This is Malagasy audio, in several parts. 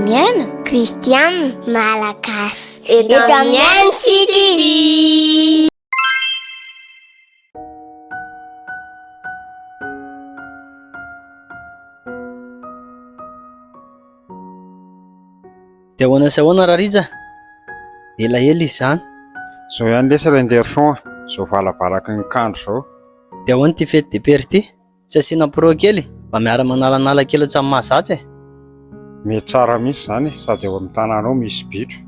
Andriamiaina Christian Malagasy eto amin'ny MCTV. Dia ahoana sy ahoana Rarija? Elaela izy izany. Izao ihany lesy Renderson a, izao valabalaky ny kandro izao. Dia ahoana ity fety de père ity? Tsy asiana pro kely? Mba miara-manalanala kely ohatran'ny mahazatra e! Mety tsara mihitsy izany e, sady ao amin'ny tanàna ao misy bitro.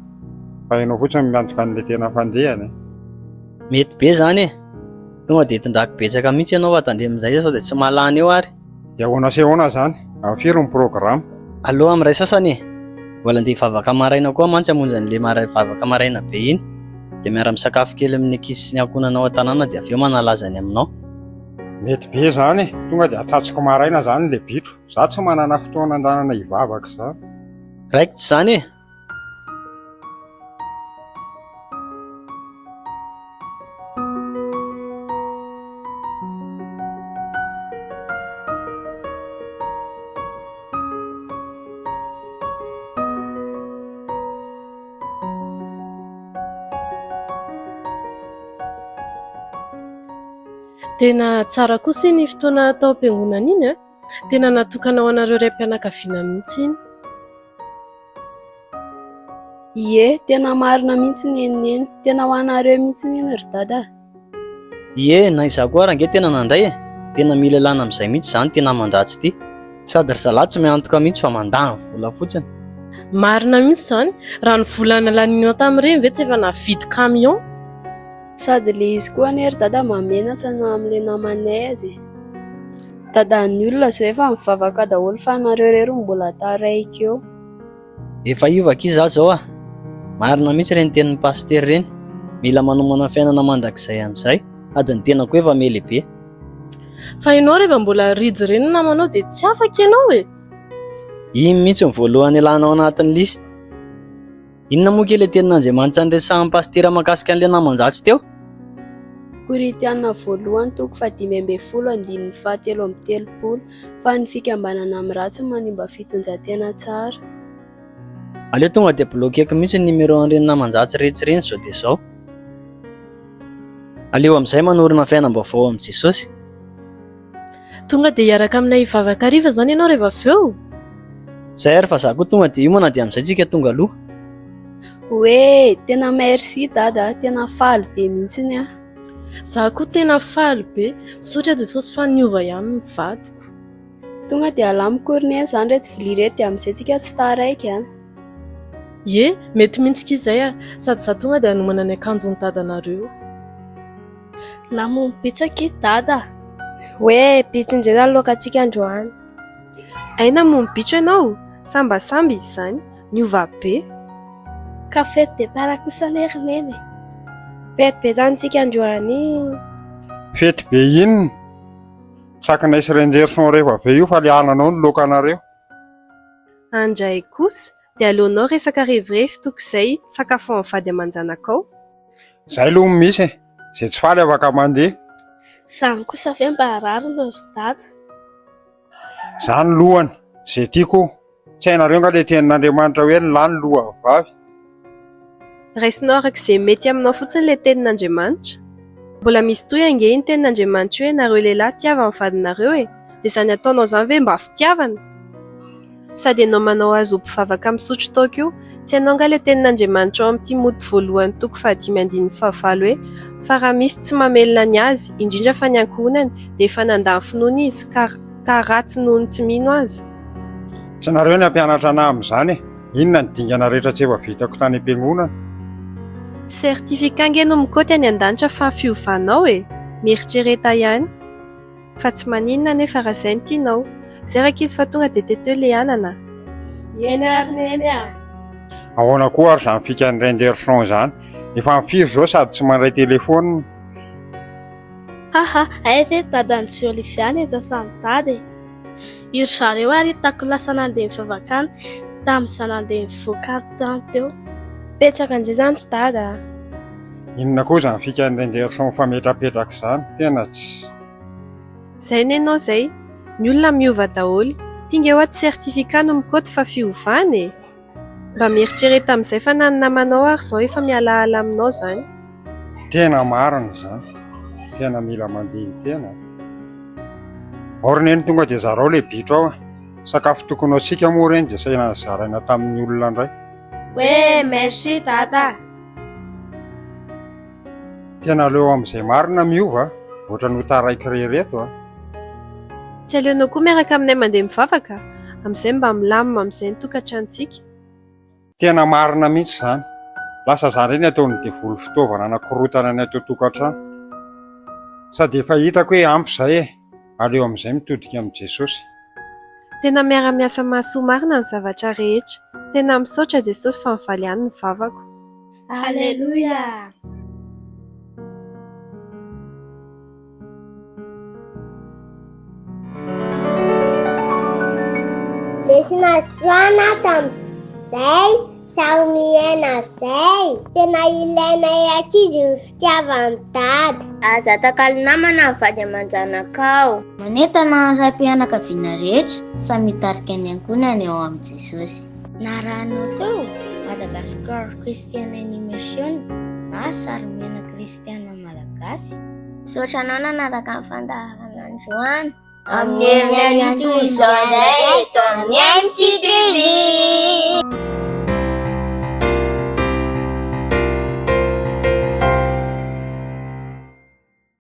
Fa ianao fotsiny no miantoka an'ilay tena fandehany e. Mety be izany e! Tonga dia tondrako betsaka mihitsy ianao fa tandremo amin'izay sao dia tsy mahalany eo ary. Dia ahoana sy ahoana izany? Amin'ny firy ny programa? Aleo amin'ny iray sasany e! Mbola andeha hivavaka maraina koa mantsy hamonjy an'ilay mara- vavaka maraina be iny. Dia miara-misakafo kely amin'ny ankizy sy ny ankohonana ao an-tanàna dia avy eo manalaza ny aminao. Mety be izany e! Tonga dia atsatsiko maraina izany ilay bitro. Izaho tsy manana fotoana andanana hivavaka izany. Raikitra izany e! Tena tsara kosa iny fotoana tao am-piangonana iny an! Tena natokana ho anareo raim-pianakaviana mihitsy iny. Ie, tena marina mihitsy ny an'i Neny. Tena ho anareo mihitsy iny ry Dada a! Ie, na izaho koa ary ange tena nandray e! Tena mila ilana amin'izay mihitsy izany ity naman-dratsy ity. Sady ry zalahy tsy miantoka mihitsy fa mandany vola fotsiny. Marina mihitsy izany. Raha ny vola nalanianao tamin'ireny ve tsy efa nahavidy camion? Sady ilay izy koa anie ry Dada mahamenatra na amin'ilay namanay aza e! Dada ny olona izao efa mivavaka daholo fa nareo irery no mbola taraiky eo. Efa hiova akia za zao a! Marina mihitsy ireny tenin'i Pasitera ireny, mila manomana fiainana mandrakizay amin'izay, sady ny tena koa efa miha-lehibe. Fa ianao rehefa mbola rijy ireny ny namanao dia tsy afaka ianao e! Iny mihitsy no voalohany ialana ao anatin'ny liste. Inona moa kay ilay tenin'Andriamanitra niresahan'i Pasitera mahakasika an'ilay naman-dratsy teo? Korintiana voalohany toko fahadimy ambin'ny folo andininy fahatelo amby telopolo Fa ny fikambanana amin'ny ratsy manimba fitondran-tena tsara. Aleo tonga dia bloquer-ko mihitsy ny numéro an'ireny naman-dratsy rehetra ireny izao dia izao. Aleo amin'izay manorina fiainam-baovao amin'i Jesosy. Tonga dia hiaraka aminay hivavaka hariva izany ianao rehefa avy eo? Zay ary fa za koa tonga dia hiomana dia amin'izay tsika tonga aloha. Hoe tena merci dada a, tena faly be mihitsiny aho. Za koa tena faly be. Misaotra Jesosy fa niova ihany ny vadiko. Tonga dia alamiko ry neny izany ireto vilia ireto dia amin'izay tsika tsy taraiky a. Ie, mety mihitsy akia izay a. Sady za tonga dia hanomana ny akanjon'ny dadanareo. Namono bitro akia dada a! Hoe bitro indray izany laokantsika androany. Hay namono bitro ianao? Sambasamba izy izany. Niova be. Ka fety départ kosa anie ry neny e! Fety be izany tsika androany. Fety be inona? Sakinay sy Renjerson rehefa avy eo io fa le ananao no laokanareo. Andray kosa dia aleonao resaka revirevy toky izay sakafo amin'ny vady aman-janakao. Zay aloha no misy e! Zay tsy faly afaka mandeha. Zany kosa ve mba rariny ry dada? Zany lohany, zay tiako o! Tsy hainareo nga le tenin'Andriamanitra hoe ny lahy no lohan'ny vavy? Raisinao araka izay mety aminao fotsiny ilay tenin'Andriamanitra. Mbola misy tohy ange iny tenin'Andriamanitra io hoe nareo lehilahy tiava ny vadinareo e! Dia izany ataonao izany ve mba fitiavana? Sady ianao manao azy ho mpivavaka misotro toaka io, tsy hainao angaha ilay tenin'Andriamanitra ao amin'ny Timoty voalohany toko fahadimy andininy fahavalo hoe, Fa raha misy tsy mamelona ny azy, indrindra fa ny ankohonany, dia efa nandà ny finoana izy, ka ka ratsy noho ny tsy mino aza. Tsy nareo ny hampianatra anah amin'izany e! Inona ny dingana rehetra tsy efa vitako tany am-piangonana? Tsy certificat ange no mikaoty any an-danitra fa ny fiovanao e! Mieritrereta ihany. Fa tsy maninona anefa raha zay no tianao. Zay rankizy fa tonga dia teteo le anana a! Eny ary neny a! Ahoana koa ary izany fikan'i Renderson izany? Efa amin'ny firy izao sady tsy mandray telefaonina? Haha, hay ve dadan'i sy Olivia ny anjasan'i dada e! Io ry zareo ary hitako lasa nandeha nivavaka any tamin'izaho nandeha nivoaka tany teo. Betsaka indray izany ry dada a! Inona koa izany fikan'i Renderson mifametrapetraka izany? Tena tsy. Zay nenao zay. Ny olona miova daholo. Ty nge hoa tsy certificat no mikaoty fa fiovana e! Mba mieritrereta amin'izay fa na ny namanao ary izao efa mialaala aminao izany. Tena marina izany. Tena mila mandini-tena. Ao ry neny tonga dia zarao ilay bitro ao a. Sakafo tokony ho antsika moa ireny dia saina zaraina tamin'ny olona indray. Hoe merci dada. Tena aleo amin'izay marina miova a. Ohatran'ny ho taraiky re ireto a. Tsy aleonao koa miaraka aminay mandeha mivavaka? Amin'izay mba milamina amin'izay ny tokantranontsika. Tena marina mihitsy izany. Lasa izany indray ny ataon'ny devoly fitaovana anakorotana ny ato an-tokantrano. Sady efa hitako hoe ampy izay e. Aleo amin'izay mitodika amin'i Jesosy. Tena miara-miasa mahasoa marina ny zavatra rehetra. Tena misaotra Jesosy fa mivaly ihany ny vavako. Aleloia! Lesona azo tamin'izay sary miaina izay. Tena ilainay ankizy ny fitiavan'i Dada. Aza atakalo namana ny vady aman-janakao. Manentana ny raim-pianakaviana rehetra samy hitarika ny ankohonany ao amin'i Jesosy. Narahanao teo Madagascar Christian Animation na sary miaina kristiana malagasy. Misaotra anao nanaraka ny fandaharana androany. Amin'ny herin'ny anio toy izao indray eto amin'ny MCTV.